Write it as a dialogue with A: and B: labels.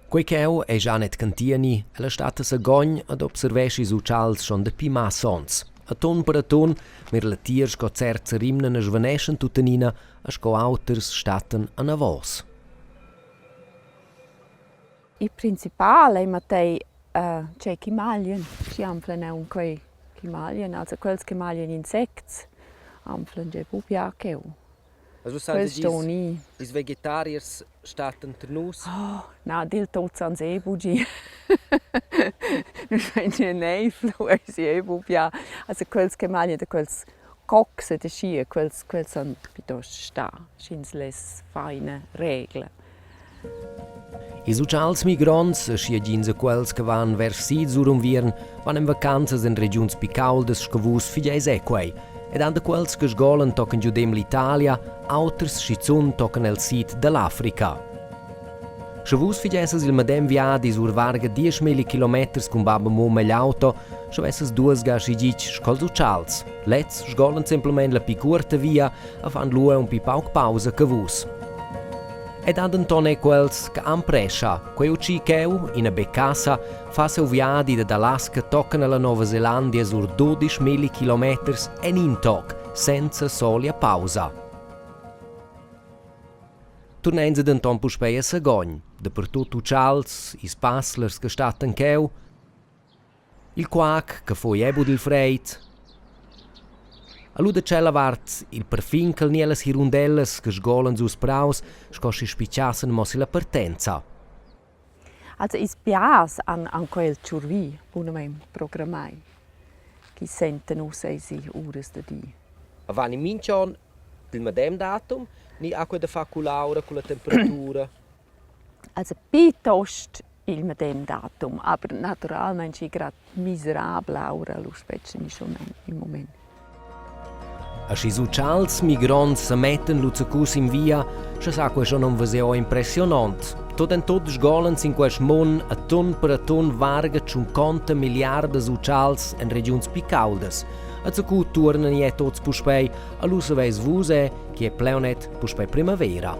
A: Quei cheu ei Janet Cantieni, ella stat a Sagogn ed observescha ils utschals schon dapi massa onns. Atun per atun mira la tier sco certs rimnan e svaneschan tuttenina e sco auters stattan anavos.
B: Il principal ei matei tgei che maglian, schi anflan aunc quei che maglian, also quels che maglian insects anflan gie buc bia cheu.
A: Also ston ir. Ils vegetariers stattan tar nus?
B: Oh, na, dil tot san se buc dir. Nus vein gie neiv, lu eisi ei buc bia. Also quels che maglian da quels cocs ed aschia, quels, quels san piuttost star, sch'ins less far ina regla.
A: Ils utschals migronts, aschia gins e quels che van vers sid sur unviern, van en vacanzas en regiuns pli cauldas sco vus figeis è quei. Ed han da quels che sgolan tochen giudem l'Italia, auters schizun tochen el sid dall'Africa. Sche vus figessas il medem viadi sur varga dieschmilli kilometers cun bab e mumma egl auto, sche vesses duas ga aschi ditg sco'ls utschals. Lezs sgolan semplamein la pli cuorta via e fan lu aunc pli pauc pausa che vus. Ed ha denton era quels che han prescha. Quei utschi cheu, ina becassa, fa seu viadi dad Alaska tochen alla Nova Zelandia sur 12.000 kilometers en in toc, senza solia pausa. Turnenza denton puspei a Sagogn, dapertut utschals, ils passlers che stattan cheu, Il quac che fui è buc il freid. Alura da tschella vart il perfinchel ni ellas hirundellas che sgolan gius praus sco schi spitgassen mo silla partenza.
B: Also ils biars han han quel tschurvi bunamein programmai chi sentan ussa eisi uras da di.
A: Van in minch'on il medem datum ni ha quei da far cull'aura, culla temperatura?
B: Also piuttost il medem datum, aber naturalmein schi grad miserabla aura lu spetgan schon il mument.
A: Aschi socials migronts semettan lu zacus in via, sche sa quei schon non veseo impressionont. Tot en tot sgolan sin quest mund atun per atun varga tschunconta milliardas utschals en regiuns pli cauldas. A zacu tuornan je tots puspei, a lu saveis vus è che è pleunet puspei primavera.